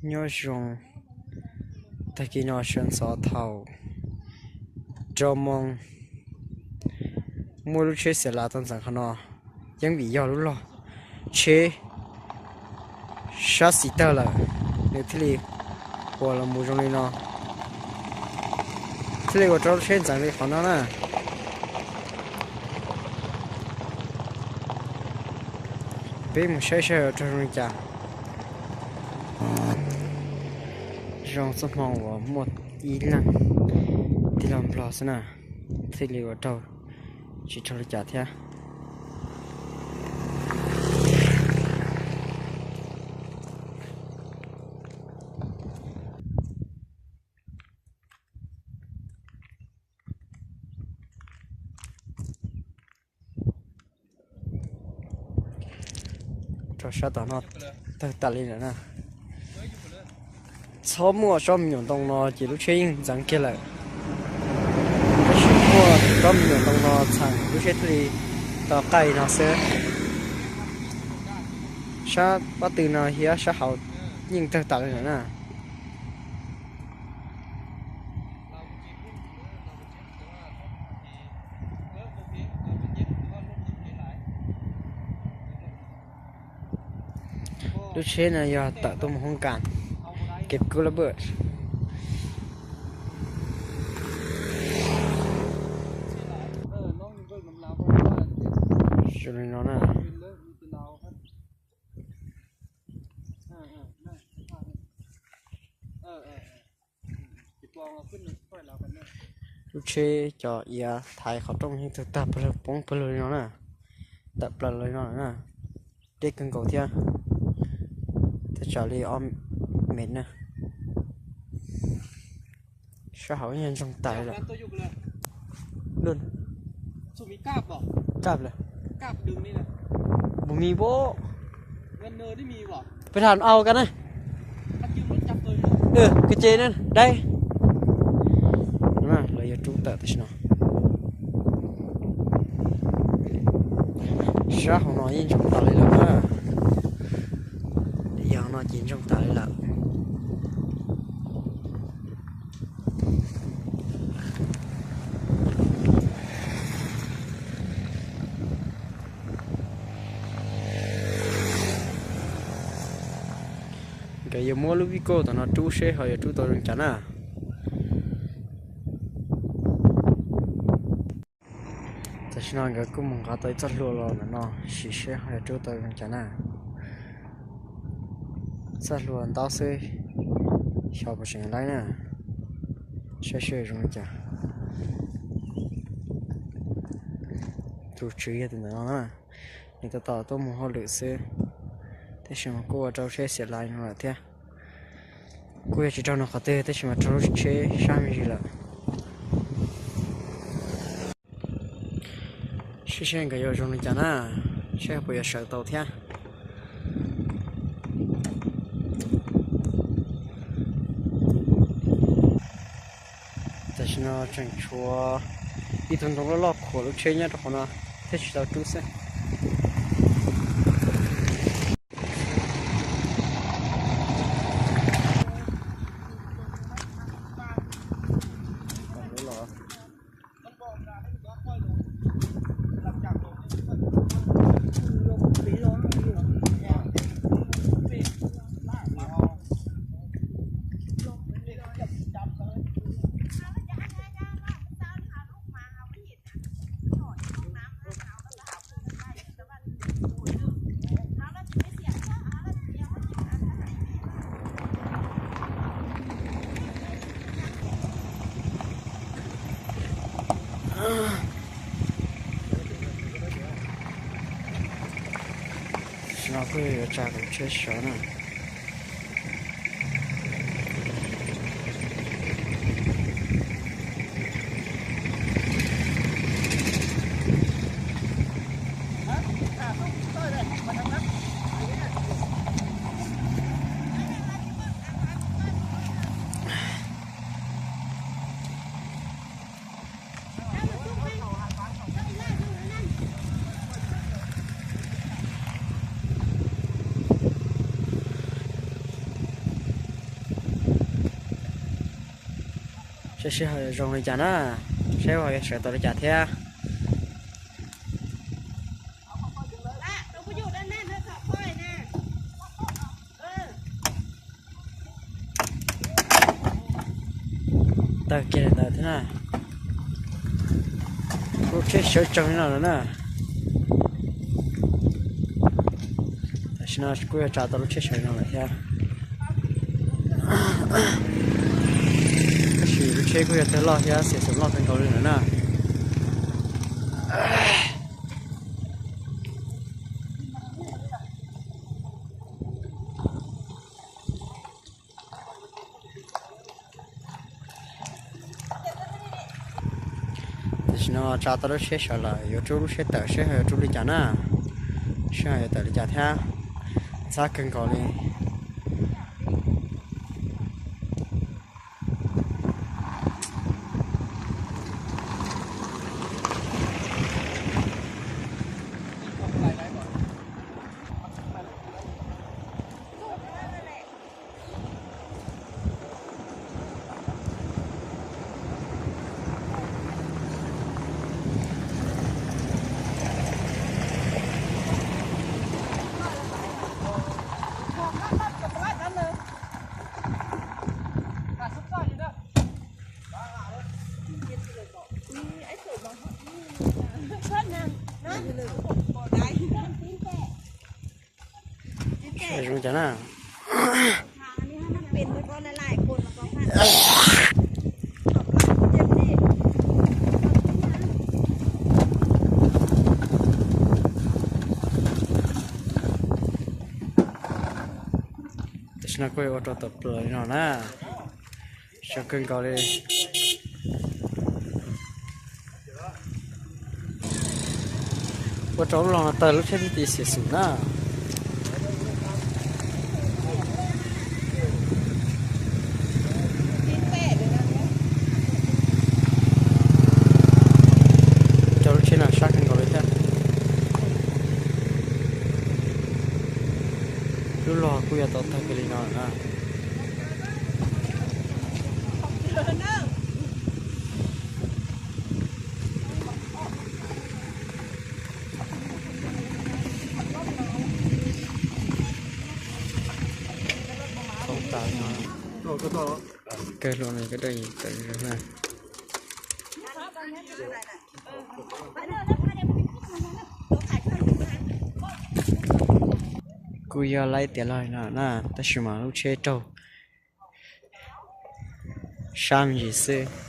Nyob zoo, tag kis no sawv ntxov thaum rau moos, muaj lub tsheb xiam las tau ntxeev qhov no, yeej vim yog lub log tsheb sab xis tawg lawm, nws thiaj li ua los mus zoo li no, thiaj li ua rau lub tsheb ntxeev li qhov no na. Peb mus saib saib rau zoo li cas. Zoo txoj hmoo uas muaj ib leeg tij laug Nplog xwb na, thiaj li ua rau tsis raug li cas thiab. Rau sab tom no tawg tas li lawm na. Txhob muaj tsob me nyuam ntoo no ces lub tsheb yeej ntxeev kiag lawm. Tab sis muaj tsob me nyuam ntoo no txheem lub tsheb thiaj li tau qaij no xwb. Sab pob tw no thiab sab hauv yeej tawg tas li lawm na. Lub tsheb no yog tawm tuaj mus hoob kas kev kub lab bwj. Zoo li no na. Lub tsheb cov iav thaiv qhov rooj yeej tawg tag pawg lug poob pawg lug li no na. Tawm plaws li no na. Deb kawg nkaus thiab. Thaj tsam li ob mev na. Sab hauv yog ntsoog tas li lawm. Bus mis pob. Peb hla au ka na. Koj ces na dai. Lawv yuav rub tawm tam sim no. Sab hauv no yeej ntsoog tas li lawm na. Yog no ces ntsoog tas li lawm. Nkawd yuav muab lub vij kauj tom no rub seb ho yuav rub tau zoo cas na. Tam sim no nkawd kuj mus nqa tau ib txoj hlua los ntawm no, sim seb ho yuav rub tau zoo cas na. Txoj hlua ntaub xwb, xyov puas tseem laib na. Saib seb zoo li cas. Tus tswv yog tus ntawm no na. Nws tab tom tuaj mus hauj lwm xwb, tab sis mas kuj ua rau tsheb xiam lais no lawm thiab. Kuj yog tsis raug nws qhov twg tab sis mas raug lub tsheb sab me ntsis lawm. Seb seb nkawd yuav zoo li cas na, seb puas yuav sawv tau thiab. Tam sim no tseem tshuav ib tug ntoo loj loj khuam lub tsheb nyob rau hauv no thiab tsis tau rub xwb. Tam sim no kuj yuav tsa tus tsheb sawv na. Seb sij hawm zoo li cas na, seb ho yuav sawv tau li cas thiab. Tawg kiag li ntawd thiab na. Lub tsheb sawv tsees li no lawm na. Tam sim no kuj yuav tsa tau lub tsheb sawv no lawm thiab. Tab sis lub tsheb kuj yog tawg loj thiab xiam xum loj kawg nkaus li lawm na. Tam sim no tsa tau lub tsheb sawv lawm, yuav rub lub tsheb tawm seb ho yuav rub li cas na, seb ho yuav tawm li cas thiab. Ntxhab kawg nkaus li. Zoo cas na. Tam sim no kuj yuav ua rau tawm plaws li no na. Sawv kawg nkaus li. Ua rau lub los no tawg lub tsheb tib ti xiam xum na. Cov lub tsheb no sab kawg nkaus li thiab. Lub los kuj yuav tau tawg kiag li no na. Kawg hluas nws cov dej tawm na. Kuj yog laib tiav los li no na, tab sis mas lub tsheb raug sab me ntsis xwb.